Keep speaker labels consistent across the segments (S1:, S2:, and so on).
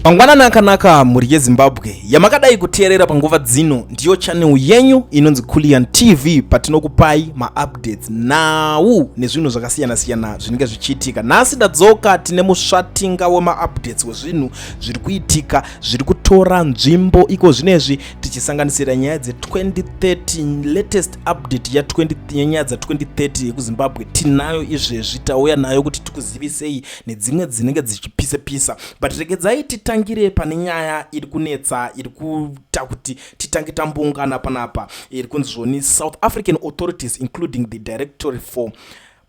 S1: Mangwanani akanaka, mhuri yeZimbabwe yamakadai kuteerera panguva dzino. Ndiyo channel yenyu inonzi Culian TV, patinokupai maupdates, nhau nezvinhu zvakasiyana-siyana zvinenge zvichiitika. Nhasi ndadzoka tine musvatinga wemaupdates wezvinhu zviri kuitika, zviri kutora nzvimbo iko zvinezvi, tichisanganisira nyaya dze2030, latest update ya20 yenyaya dza2030 yekuZimbabwe tinayo izvezvi. Tauya nayo kuti tikuzivisei nedzimwe dzinenge dzichipisa pisa, but regedzai titangire pane nyaya iri kunetsa, iri kuita kuti titange tamboungana panapa, iri kunzi zvoni South African authorities, including the Directorate for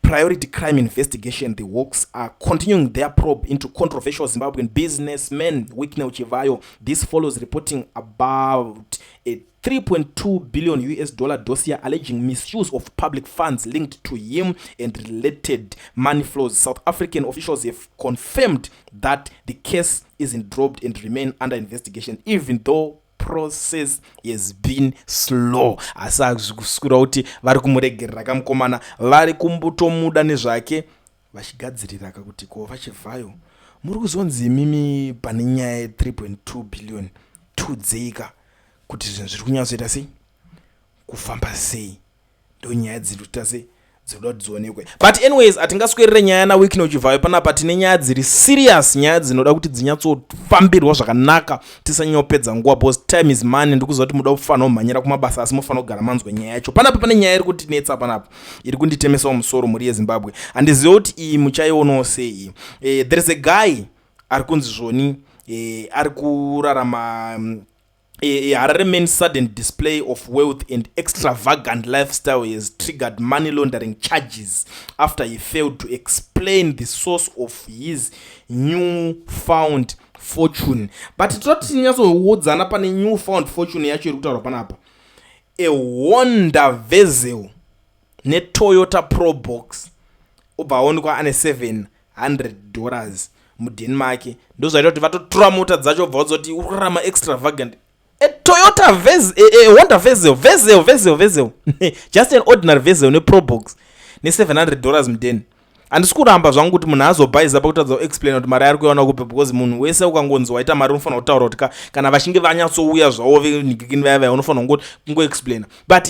S1: Priority Crime Investigation, the Hawks, are continuing their probe into controversial Zimbabwean businessman Wicknell Chivayo. This follows reporting about a 3.2 billion US dollar dossier alleging misuse of public funds linked to him and related money flows. South African officials have confirmed that the case isn't dropped and remain under investigation, even though process has been slow. Asi hazvikuswira kuti vari kumuregerera kamukomana, vari kumbotomuda nezvake, vachigadzirira kakuti ko vaChivhayo, muri kuzonzi imimi pane nyaya ye3.2 billion, tiudzeika kuti zvinhu zviri kunyatsoita sei, kufamba sei. Ndo nyaya dziri kuita sei, dzinoda kuti dzionekwe. But anyways, hatingaswerere nyaya naWicknell Chivhayo panapa. Tine nyaya dziri serious, nyaya dzinoda kuti dzinyatsofambirwa zvakanaka. Tisanyopedza nguva because time is money. Ndikuziva kuti muda kufanira kumhanyira kumabasa, asi mufanira kugara manzwa nyaya yacho. Panapa pane nyaya iri kutinetsa panapa, iri kunditemesawo musoro, mhuri yeZimbabwe. Handizivi kuti iyi muchaionawo sei. There is a guy ari kunzi zvoni ari kurarama a Harare man's sudden display of wealth and extravagant lifestyle has triggered money laundering charges after he failed to explain the source of his new found fortune. But toti tinyatsoudzana pane new found fortune yacho iri kutaurwa panapa: a Honda Vezel neToyota Probox, obva aonekwa ane $700 mudheni make. Ndozvaita kuti vatotora mota dzacho, obva vadzoti uri kurarama extravagant. A Toyota Vezel, a Honda Vezel, Vezel, Vezel, Vezel, just an ordinary Vezel neProbox ne$700 mudheni. Handisi kuramba zvangu kuti munhu azobhaisa pakutadza kuexplaina kuti mari ari kuiwana kupi, because munhu wese ukangonzi waita mari, unofanira kutaura kuti kana vachinge vanyatsouya zvavo venhikikini vaya vaya, unofanira kungoexplaina. But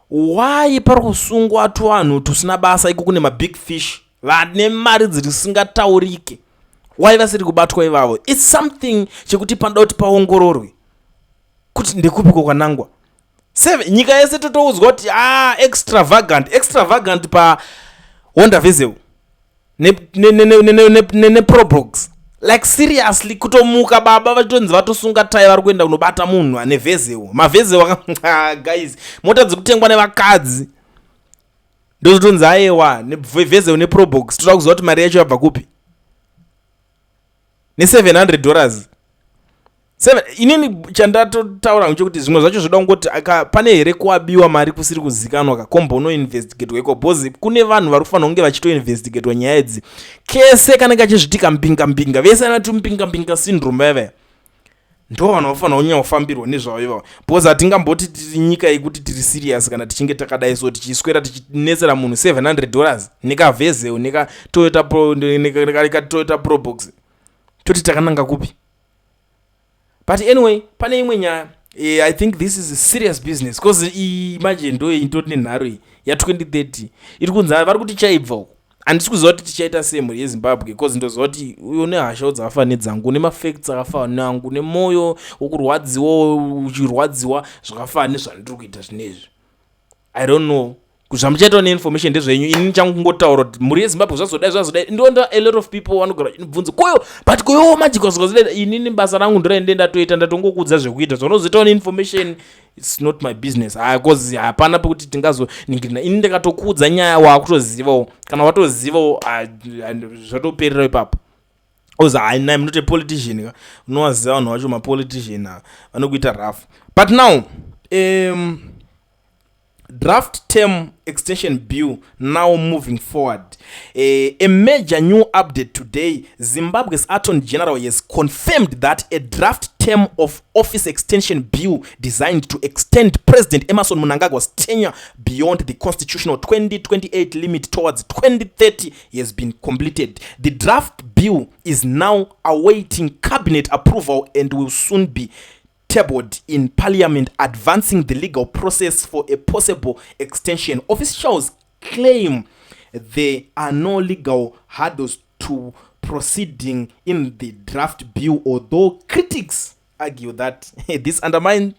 S1: why pari kusungwa tuvanhu tusina basa iko kune mabig fish vane mari dzirisingataurike? Why vasiri kubatwa ivavo? It's something chekuti panoda kuti paongororwe kuti ndekupiko kwanangwa. Nyika yese totoudzwa kuti ah, extravagant, extravagant pa Honda Vezel neProbox. Like, seriously, kutomuka baba vachitonzi vatosunga tai, vari kuenda kunobata munhu ane Vezel, maVezel. Guys, mota dzekutengwa nevakadzi, ndozotonzi aiwa, neVezel neProbox. Toda kuziva kuti mari yacho yabva kupi ne$700. Inini chandatotaura ngechekuti zvimwe zvacho zvoda kungoti pane here kuwabiwa mari kusiri kuzikanwa kakombonoinvestigatwa iko, because kune vanhu vari kufanira kunge vachitoinvestigatwa nyaya idzi. Kese kanenge kachizvitika mbinga mbinga, vese anati mbinga mbinga syndrome vaya, ndo vanhu vafanira kunyanya kufambirwa nezvavo ivavo, because hatingamboti tiri nyika yekuti tiri serious kana tichinge takadai. So tichiswera tichinetsera munhu $700 nekaVezel nekaToyota Probox, toti takananga kupi? But anyway, pane imwe nyaya. I think this is a serious business, because iyi manje ndo indoti nenharo iyi ya2030 iri kunzi vari kuti chaibva uko. Handisi kuziva kuti tichaita sei, mhuri yeZimbabwe, because ndoziva kuti uyo nehashawo dzakafanana nedzangu, nemafacts akafanana neangu, nemwoyo wokurwadziwa uchirwadziwa zvakafanana nezvandiri kuita zvinezvi. I don't know zvamuchaitawo neinformation, ndezvenyu. Ini changu kungotaura kuti mhuri yeZimbabwe zvazodai, zvazodai. Ndionda a lot of people vanogara vachinibvunza koyo, but koyo magic zvazodai. Inini basa rangu ndorainde ndatoita, ndatongokuudza zvekuita. Zvaunozoitawo neinformation, it's not my business, because hapana pekuti tingazoningirina. Ini ndakatokuudza nyaya, waakutozivawo. Kana watozivawo, zvatoperera ipapo. Ozi hai, I'm not a politician ka. Unowaziva vanhu vacho, mapolitician vanokuita rough. But now, draft term extension bill now moving forward. A major new update today: Zimbabwe's Attorney General has confirmed that a draft term of office extension bill designed to extend President Emmerson Mnangagwa's tenure beyond the constitutional 2028 limit towards 2030 has been completed. The draft bill is now awaiting cabinet approval and will soon be tabled in parliament, advancing the legal process for a possible extension. Officials claim there are no legal hurdles to proceeding in the draft bill, although critics argue that this undermines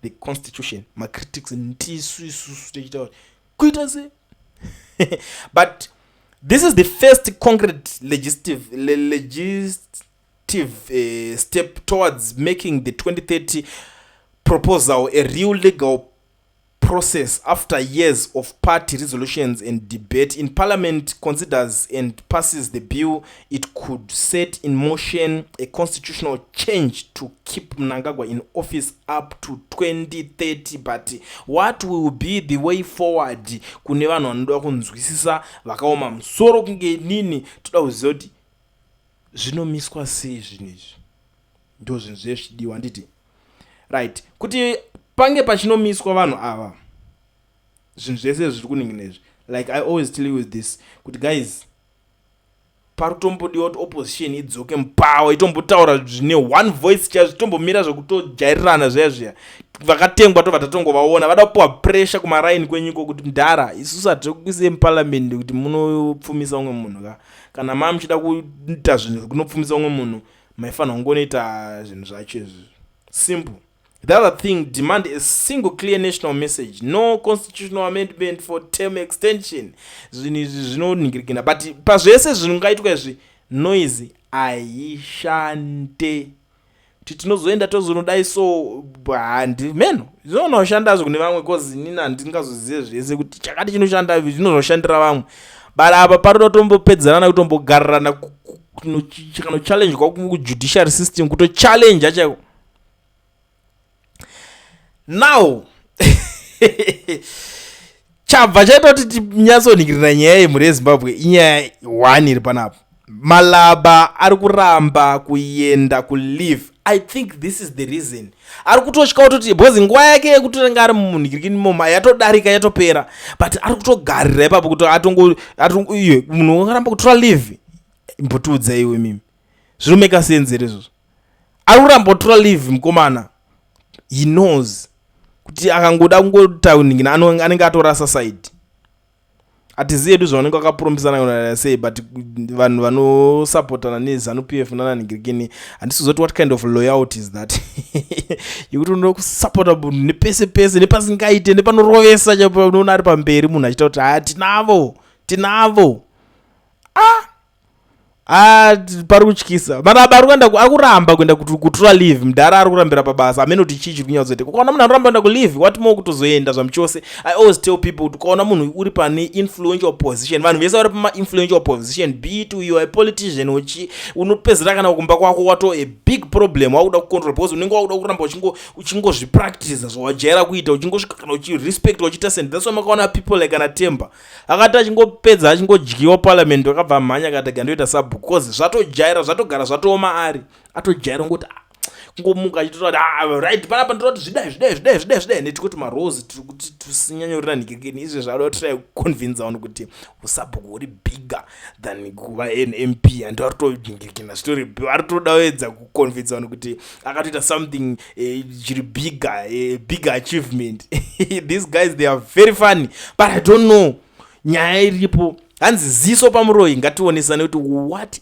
S1: the constitution. Macritics ndisu isusu tichitaura kuita se, but this is the first concrete legislative step towards making the 2030 proposal a real legal process after years of party resolutions and debate. In parliament considers and passes the bill, it could set in motion a constitutional change to keep Mnangagwa in office up to 2030. But what will be the way forward? Kune vanhu vanoda kunzwisisa, vakaoma musoro kunge nini, toda kuziva kuti zvinomiswa sei zvinhu izvi. Ndo zvinhu zviye zvichidiwa, handiti? Right, kuti pange pachinomiswa vanhu ava, zvinhu zvese zviri kuningina izvi, like I always tell you with this kuti guys, pari kutombodiwa kuti opposition idzoke mupower, itombotaura zvine one voice chaizvo, tombomira zvekutojairirana zviya zviya. Vakatengwa tobva tatongovaona vada kupiwa pressure kumaraini kwenyiko kuti mudhara, isusu hatikuisei muparliament kuti munopfumisa umwe munhu ka. Kana maa muchida kuita zvinhu kunopfumisa umwe munhu, maifanira kungonoita zvinhu zvacho izvi, simple. The other thing, demand a single clear national message: no constitutional amendment for term extension. Zvinhu izvi zvinoningirikina, but pazvese zvingaitwa izvi, noise haishande. Kuti tinozoenda tozonodai, so handi meno zvinonoshandazvo kune vamwe, 'cause inini handingazozive zvese kuti chakati chinoshanda, zvinozoshandira vamwe. But apa paroda kutombopedzerana, kutombogarirana, kanochallenge kujudiciary system, kutochallenge chaiko. Now chabva chaita kuti tinyatsoningirira nyaya yemhuri yeZimbabwe, inyaya one iri panapa. Malaba ari kuramba kuenda kuleave. I think this is the reason ari kutotya kutoti, because nguva yake yekutorenga ari munhingirikini moma yatodarika, yatopera, but ari kutogarira ipapo kuti atongo iye munhu wakaramba kutora leave. Imbotiudza iwe mimi, zvinomeka sense here izvozvo? Ari kuramba kutora leave mukomana. He knows kuti akangoda kungotauningina anenge atorasa side. Hatizivi hedu zvavanenge vakapromisana sei, but vanhu vanosapotana neZANU PF nananhingirikini, handisi kuzoti what kind of loyalty is that yekuti unoda kusapota munhu nepese pese, nepasingaite, nepanorovesa chaipo, unoona ari pamberi, munhu achiita kuti ha, tinavo, tinavo. Ah ah, pari kutyisa. Maraba ari kuenda, ari kuramba kuenda kutora leave. Mudhara ari kurambira pabasa. Amene kuti chii chiri kunyatsoitika. Ukaona munhu anoramba kuenda kuleave, what more kutozoenda zvamuchose? I always tell people kuti ukaona munhu uri pane influential position, vanhu vese vari pama-influential position, be it you are a politician, uchi unopedzera kana kumba kwako wato a big problem, wakuda kucontrol, because unenge wakuda kuramba uchingozvipractice zvawajaira kuita, uchingosvika kana uchirespect, uchiita sen. That's why makaona people like kana Temba akati achingopedza, achingodyiwa parliament, wakabva mhanya akati gandoita sabhuku, 'cause zvatojaira, zvatogara, zvatooma ari atojaira ngoti, ah, kungomuka achitoita kuti, ah, right, panapa ndoda kuti zvidai, zvidai, zvidai, zvidai, zvidai. Neti kuti maroles tiri kuti tusinyanyorina nhikikini izvi, zvada try kuconvince vanhu kuti usabhuku uri bigger than kuva an MP. And ari tonhingirikina zvitori, ari toda kuedza kuconvince vanhu kuti akatoita something chiri bigger, bigger achievement. These guys, they are very funny, but I don't know nyaya iripo. Hanzi ziso pamuroi. Ngationesane kuti what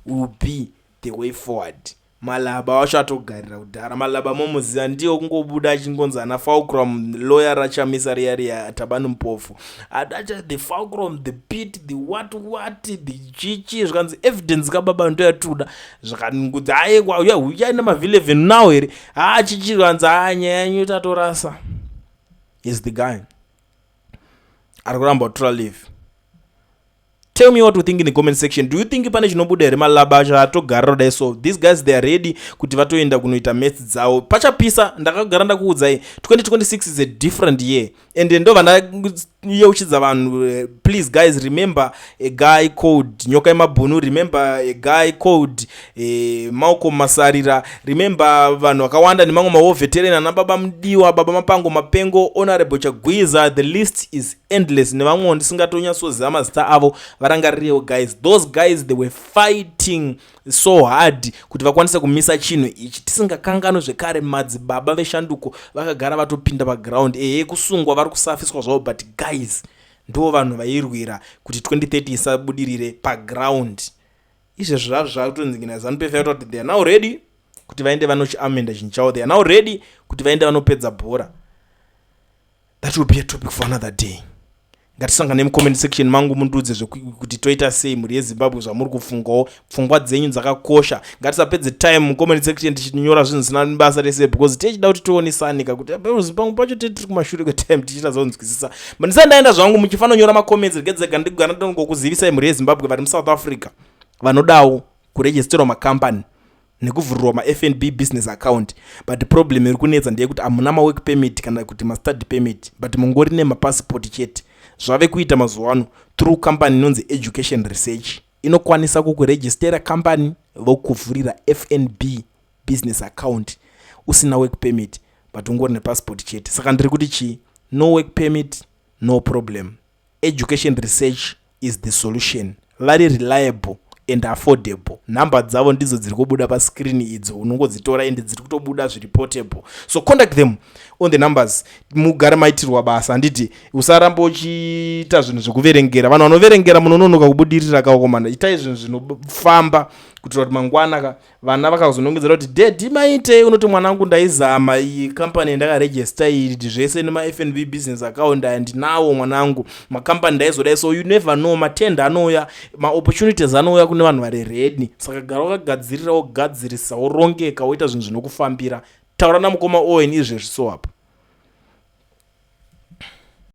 S1: will be the way forward. Malaba wacho atogarira kudhara. Malaba momuziva, ndiyo kungobuda achingonzi ana fulcrum lawyer raChamisa riya riya, Tabani Mupofu adacha, the fulcrum, the pit, the what what, the chichi. Zvikanzi evidence kababa ndo yatinoda. Zvakanzi aekwa uyaina mav11 now here? Ha, chichi. Zvikanzi ha, nyaya yenyu tatorasa. Is the guy ari kuramba kutora leave. Tell me what you think in the comment section. Do you think pane chinobuda here? Malaba acho atogarira kudai, so these guys, they are ready kuti vatoenda kunoita maths dzavo. Pachapisa. Ndakagara ndakuudzai, 2026 is a different year, and ndobva. Yeuchidza vanhu, please guys, remember a guy called Nyoka Yemabhunu, remember a guy called Malcolm Masarira, remember vanhu vakawanda nemamwe mawar veteran, ana Baba Mudiwa, Baba Mapango Mapengo, Honorable Chagwiza. The list is endless, nevamwewo ndisingatonyatsoziva mazita avo. Varangarirewo guys. Those guys, they were fighting so hard kuti vakwanise kumisa chinhu ichi. Tisingakanganwe zvekare madzibaba veshanduko, vakagara vatopinda paground. Ehe, kusungwa, vari kusafiswa zvavo, but guys, ndo vanhu vairwira kuti 2030 isabudirire paground. Izvezvo zvazvo zvakutonzi ZANU PF yakuta kuti they are now ready kuti vaende vanochiamenda chinhu chavo. They are now ready kuti vaende vanopedza bhora. That will be a topic for another day. Ngatisangane mucomment section mangu, mundiudze kuti toita sei, mhuri yeZimbabwe, zvamuri kufungawo. Pfungwa dzenyu dzakakosha. Ngatisapedze time mucomment section tichinyora zvinhu zvisina basa rese, because tichida kuti tionesanika kuti pamwe pacho tiri kumashure kwetime tichiita zonzwisisa. But ndisati ndaenda zvangu, muchifanira kunyora macomments, regedzega ndigara ndongokuzivisai, mhuri yeZimbabwe vari muSouth Africa vanodawo kuregisterwa makambani nekuvhurirwa maFNB business account, but problem iri kunetsa ndeyekuti hamuna mawork permit kana kuti mastudy permit, but mungori nemapasipoti chete. Zvave kuita mazuva ano through company inonzi Education Research, inokwanisa kukurejistera company, vokuvhurira FNB business account usina work permit, but ungori nepassport chete. Saka ndiri kuti chii? No work permit, no problem. Education Research is the solution. Vari reliable and affordable. Nhamba dzavo ndidzo dziri kubuda pascreen idzo, unongodzitora, ende dziri kutobuda zviri portable. So contact them on the numbers, mugare maitirwa basa. Handiti usaramba uchiita zvinhu zvekuverengera. Vanhu vanoverengera munononoka kubudirira kaokomana. Itai zvinhu zvinofamba kuitira kuti mangwana ka vana vakazonongedzera kuti, "Daddy, maitei?" unoti, "Mwanangu, ndaizama iyi kampani yandakarejista iyi, zvese nemaFNB business account aya ndinawo, mwanangu, makambani ndaizodai." So you never know, matender anouya, maopportunities anouya kune vanhu vari ready. Saka gara wakagadzirira, wogadzirisa, worongeka, woita zvinhu zvinokufambira. Taura namukoma Owen izvezvi. So apa